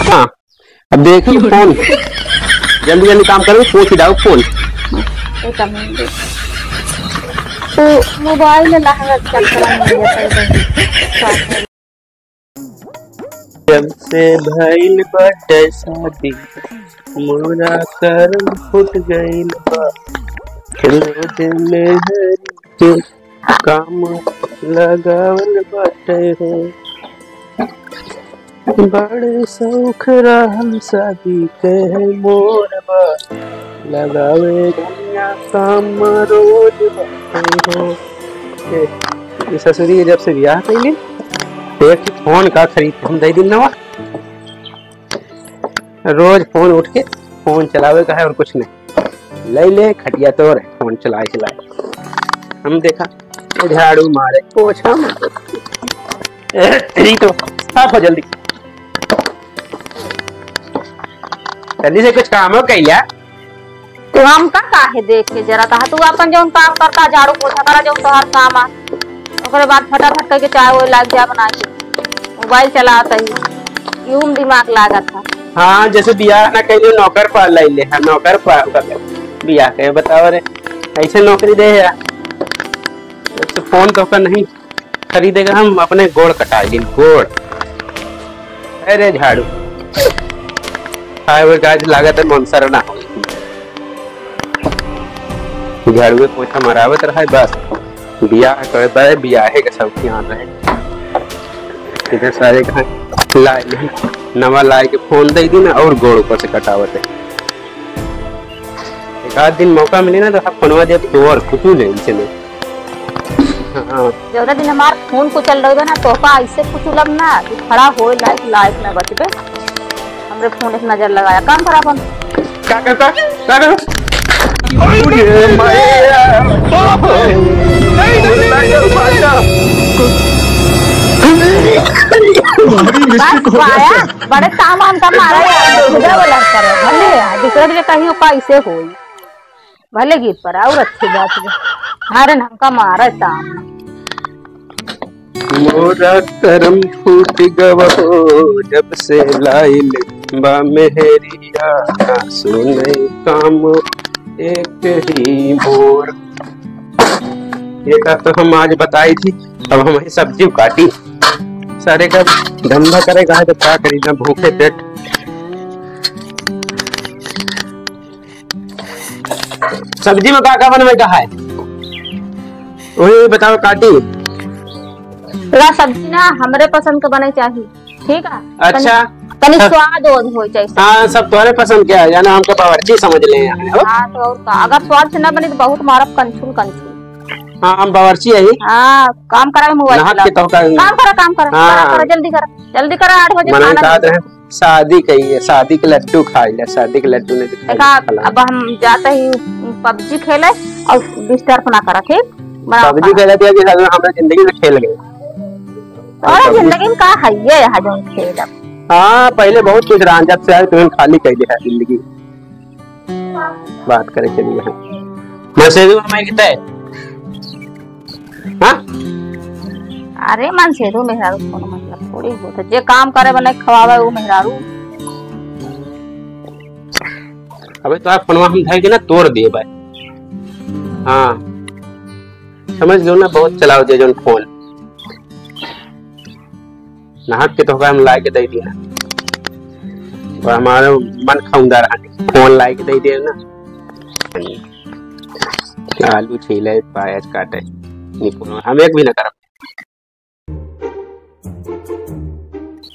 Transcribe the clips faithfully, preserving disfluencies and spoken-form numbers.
हाँ, अब देखो फोन, जल्दी जल्दी काम करो, पूछ जाओ फोन। एक मिनट। तो मोबाइल में लहंगा चेक करने में जैसे जब से भइल बाटे शादी, मोरा करम फूट गइल बा। रोज मेहरी के काम लगावल बाटे हो। बड़े शौक रहल शादी के मोर बा। लगावे दुनिया काम रोज बाटे हो। ए, ई ससुरी जब से बियाह कइली, तो एक ठे फोन का खरीद के हम दे दिन नवा। रोज फोन उठ के फोन चलावे का है और कुछ नहीं। ले ले खटिया तोर, फोन चलाए चलाए। हम देखा, झाड़ू मारे, पोछा मारे। ए, यही तो, साफ हो जल्दी। जल्दी से कुछ काम हो कइला। तू हमका काहे देख के जरा कहा, तू अपन जौन काम करता, झाड़ू पोछा करा, जौन तोहार काम आ, ओकरे बाद फटाफट करके चाय वो लाग जा बना के, मोबाइल चलात ही, यूं दिमाग लागत है। हाँ, जैसे बियाह ना कइले, नौकर पर लइले है, नौकर पर बियाह के बताओ रे, ऐसे नौकरी दे है। तो फोन तो का नहीं खरीदेगा, हम अपने गोड़ कटा दिन, गोड़। अरे झाड़ू, हाय वो गाज लागत है, मंसर ना हो। झाड़ुए पोछा मरावत रहा है बस। बियाह करे बे, बियाहे के सब ध्यान रहे। इधर सारे कहाँ लाए नहीं, नवा लाए के फोन दे दी ना और गोड़ ऊपर से कटावत है। एक आध दिन मौका मिले ना तो आप फोनवा दे तो और कुछ ले इनसे नहीं। हाँ। जौना दिन हमार फोन कुचल रही ना, तोहका ऐसे कुचलब ना कि खड़ा होए लायक, लायक ना बचबे। हमरे फोन एक नजर लगाया, काम करा अपन। का, का, का, का, का? अरे मैया। बस पाया, बड़े सामान का मारा यार, खुदा वाला करे। भले यार, दूसरे के कहीं का ऐसे होई। भले गीत पर और अच्छी बात है। अरे हमका मारा ताम। मोरा करम फूट गवा हो, जब से लाइल बा मेहरिया, ना सुने काम एक ही मोर। ये का तो हम आज बताई थी, अब हम ही सब्जी काटी। सारे का धंधा करेगा है तो का करी, ना भूखे पेट। सब्जी में का का बनवे का है, वही बताओ काटी। पूरा सब्जी ना हमरे पसंद के बने चाहिए, ठीक है? अच्छा। तनी, तनी हाँ। स्वाद ओद हो चाहिए। हाँ, सब तोहरे पसंद के है, जाना हमके बावर्ची समझ ले हैं, हो? हाँ, तो और का? अगर स्वाद से ना बनी तो बहुत मारब कंचुल कंचुल। हाँ, हम बावर्ची है ही। हाँ, काम करा, मोबाइल नहात चला। के तो का काम करा, काम करा, हाँ। करा, करा, जल्दी करा, जल्दी करा, आठ बजे मना खाना खात दे। रहे। शादी कही है, शादी के लड्डू खाई ले, शादी के लड्डू नहीं तो खाई देखा, ले, फलाना। अब हम जाते ही पबजी खेले और डिस्टर्ब ना करा, ठीक? बड़ा पबजी होता है। खेले थे कि साला हमरा जिंदगी से खेल गए। और पबजी जिंदगी में का है ये यहाँ जौन खेल अब? हाँ, पहले बहुत कुछ रहा, जब से आए तुरंत खाली कर दिया है जिंदगी। बात करे के लिए है। मैसेज में मैं कितना है? हाँ? अरे मन से दो मेहरारू, कोनो मतलब थोड़ी होता। जे काम करे बने खवावे वो मेहरारू। अबे तो आप फोनवा हम धर के ना तोड़ दिए भाई। हाँ। समझ लो ना, बहुत चलाओ जे जौन फोन। नाहक के तोहका हम लाए के दे दिया। और हमारे मन खौंदा रहा, फोन लाए के दे दिया ना। आलू छीले, प्याज काटे, निपुण हम एक भी ना करब।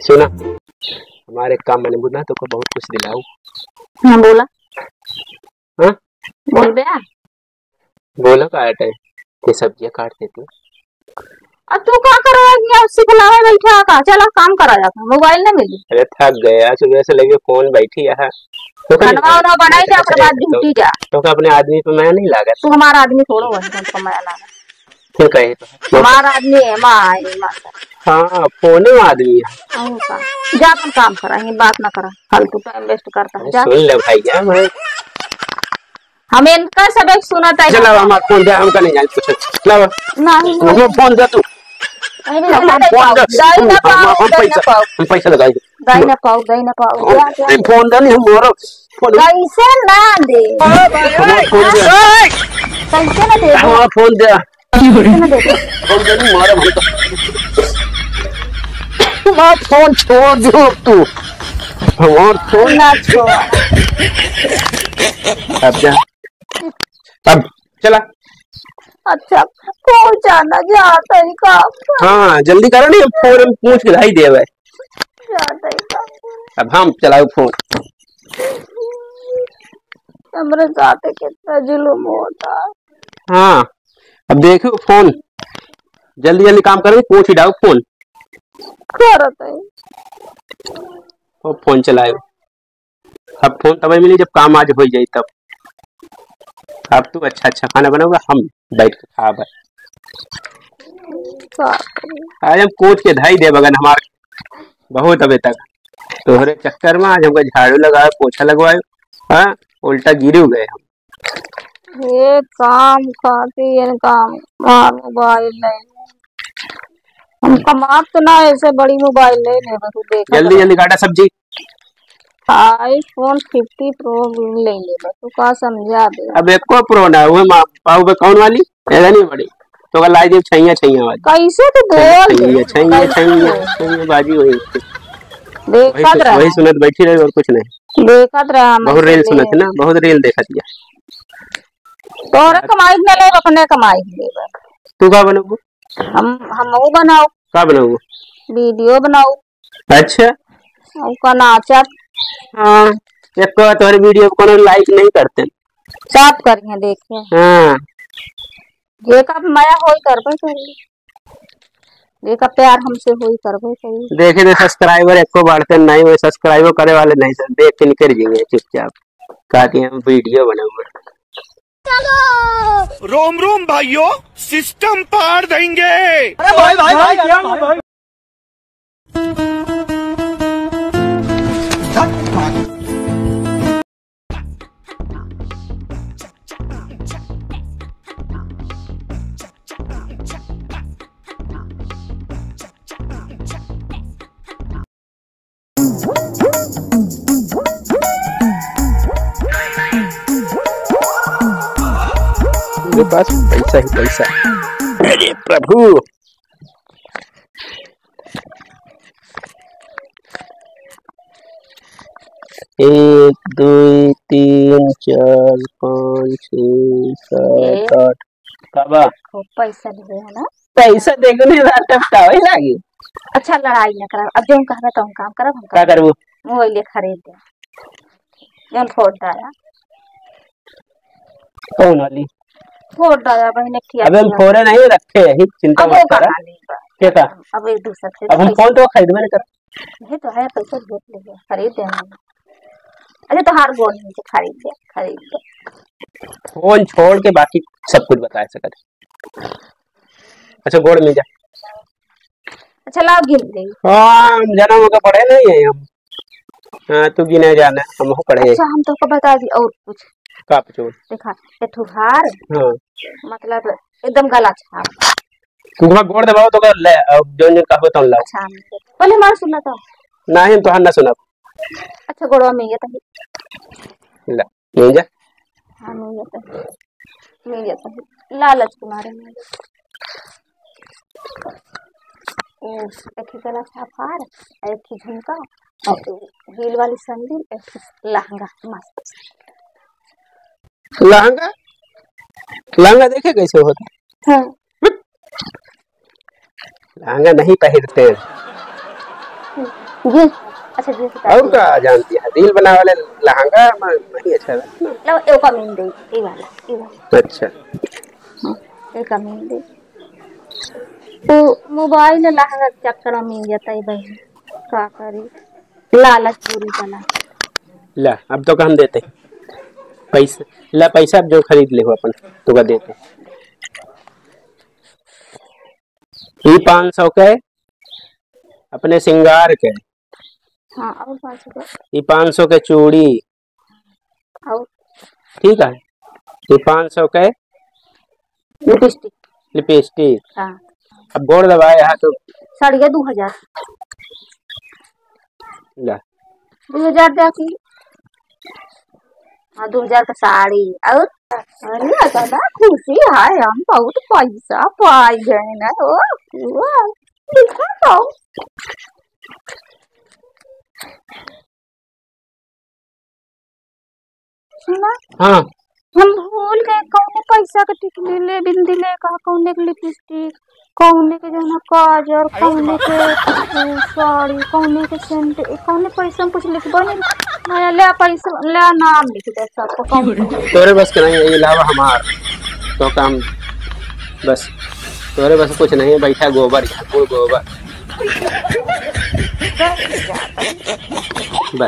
सुना, हमारे काम में बुझना तो को बहुत कुछ दिलाऊ। हाँ, बोला। हाँ? बोल बे। बोलो का है, ये सब्जियां काट देती। अब तू का कर रहा है? अब सिखलावे बैठा का? चला काम करा जाता, मोबाइल ना मिली। अरे थक गए, आज सुबह से लगे फोन बैठी है। तो का खानवा उनवा बनाई जा, ओकरे बाद तो, ड्यूटी जा। तो का अपने आदमी पे मया नहीं लागत? तू हमारा आदमी थोड़ो है, तुमको मया लागत। फिर कहे तो हमारा आदमी है, माँ है, माँ। हाँ, फोने में आदमी है। और का? जा अपन काम करा, ये बात ना करा, फालतू टाइम वेस्ट करता है, अरे जा। सुन ले भाई, जा भाई। हम इनका सब एक सुनत है। चला, हमार फोन दे, हमका नहीं जाने कुछ। लावा। नहीं। हमार फोन दे तू। अरे, हम, हम फोन दे, दे ना हम, हम, पाओ, हम दे ना पैसा, पाओ। हम पैसा लगाई। दे ना पाओ, दे ना पाओ। हम, जा, जा। ए, फोन दे नहीं, हम मोरो, फोन दे। कैसे ना दे? हमार फोन दे। कैसे ना दे? हमार फोन दे। कैसे ना दे? फोन दे नहीं, मारा भाई। हमार फोन छोड़ दो अब तू। हमार फोन ना छोड़। अब जा। अब चला। अच्छा, पहुँचाना जाता ही काम। हाँ, जल्दी करो नहीं, फोन हम पूछ के धाई देवे। जाता ही काम। अब हम चलाओ फोन। हमरे साथ कितना जुल्म होता है। हाँ, अब देखो फोन, जल्दी जल्दी काम करो, पूछ ही डाओ फोन। करत है। वो फोन चलाओ। अब फोन तबे मिली जब काम आज होइ जाई तब। अब तू अच्छा अच्छा खाना बनावा, हम बैठ के खाब। का करी? आज हम कूच के धाई देब अगन हमार बहुत अबे तक। तोहरे चक्कर में आज हमका झाड़ू लगाए, पोछा लगवाए, हाँ, उल्टा गिर गए हम। ये काम खाती है काम, मार मोबाइल नहीं। हम कमात तो ना, ऐसे बड़ी मोबाइल ले ले, बस देखत जल्दी रह। जल्दी काटा सब्जी। iPhone fifty Pro ले ले, बस तू का समझा दे। अब एको Pro ना, वो मा-, पाऊ बे कौन वाली? ऐसा नहीं बड़ी। तो का लाई दे छैया, छैया वाली। कैसे तू बोल दे? छैया, छैया, कैसे? छैया, छैया बाजी वही। देखत वही सु-, रह। वही सुनत बैठी रहे और कुछ नहीं। देखत रह, हम बहुत ऐसे reel ले। सुनत है ना, बहुत reel देखत या। तोहरे कमाई में ले, अपने कमाई में ले। तू का बनबू? हम, हम वो बनाओ। का बनाओ? Video बनाओ। अच्छा। ओका नाचत। हाँ, एक तो तोहरे video को कोनो like नहीं करते। सब करिए देखिए। हाँ। जेका मया होई करबे करी। जेका प्यार हमसे होई करबे करी। देखे तो subscriber एको बढ़ते नहीं, वो subscribe करे वाले नहीं सब देख के निकल जाएंगे चुपचाप। कहती हैं हम video बनाऊंगा। रोम रोम भाइयों, system पाड़ देंगे। अरे भाई, भाई, भाई, क्या भाई? मेरे पास पैसा ही पैसा। अरे प्रभु। एक, दुई, तीन, चार, पाँच, छः, सात, ए? आठ। का बा? खूब पैसा देवे है ना? पैसा देखे नहीं, रात टपकावे लागी। अच्छा, लड़ाई न करब। अब जौन कहबे तौन काम करब हम। का करबू? मोबाइल खरीद दे। जौन फोड़ डाला। कौन वाली? फोड़ डाला बहिन, एक ठिया अबे हम ठिया। फोड़े नहीं रखे हैं, चिंता अब मत वो करा। कहाँ ले बा? के का? अब एक दूसरा से अब हम पैसा फोन तो खरीदबे नहीं कर। ये तो है, पैसा बहुत ले गया, खरीद देना। अरे तोहार गोड़ नीचे खरीद दे, खरीद दे। फोन छोड़ के बाकी सब कुछ बता सकत। अच्छा, गोड़ में जा। अच्छा, लाओ गिन ले। हाँ, हम जना मौका पढ़े नहीं है हम। हाँ, तू गिने जाना, हम हो पढ़े। अच्छा, हम तोहका बता दी और कुछ। का पूछो? देखा, एक ठो हार, हाँ। मतलब एकदम गला छाप। तू हमार गोड़ दबाओ तो कर ले, अब जौन जौन कहबो तौन लाओ। अच्छा, हम पहले हमार सुना तो। नहीं, हम तोहार ना सुनब। अच्छा, गोड़वा में ये तही। ला। नहीं जा। हाँ, नहीं जाता है। नहीं जाता है। लालच के मारे में। ओ, एक ही गला छाप हार, एक ही झुमका, और heel वाली सैंडल, एक ही लहंगा, मस्त। लहंगा? लहंगा देखे कैसे होता? हाँ। लहंगा नहीं पहनते हैं। जी, अच्छा, जी, और का जानती है? reel बनावे वाले लहंगा म-, नहीं अच्छा लगता। लो, एगो कमीन दे, ई वाला, ई वाला। अच्छा। हाँ, एक कमीन दे। तो मोबाइल लहंगा के चक्कर में जाता है बहन, का करी? लालच बुरी बला। ला, अब तो हम देते। पैसा, ला पैसा, अब जो खरीद ले हो अपन, तो का देते। ई पाँच सौ के अपने सिंगार के। हाँ, और पाँच सौ के। ई पाँच सौ के चूड़ी। और? ठीक है। ई पाँच सौ के lipstick। Lipstick। हाँ। अब गोड़ दबाए यहाँ तो। साड़िया दू हजार। ला। दू हजार दे की। हाँ, दू हजार का साड़ी। और अरे दादा, खुशी है, हम बहुत पैसा पाई गए ना। ओ, ओ, देखा तो। सुना? हाँ। हम भूल गए, कौने पैसा के टिकली ले, बिंदी ले, कहा कौने के लिपस्टिक, कौने के जौन काजर, कौने के, ए, साड़ी, कौने के सेंट, ए, कौने पैसा में कुछ लिखबो नहीं। मैं ले पैसा, ले नाम लिख दे सबको, कौन कौन। तोरे बस के नहीं, ये लावा हमार तो काम, बस तोरे बस कुछ नहीं है, बैठा गोबर, यहाँ गुड़ गोबर। बस।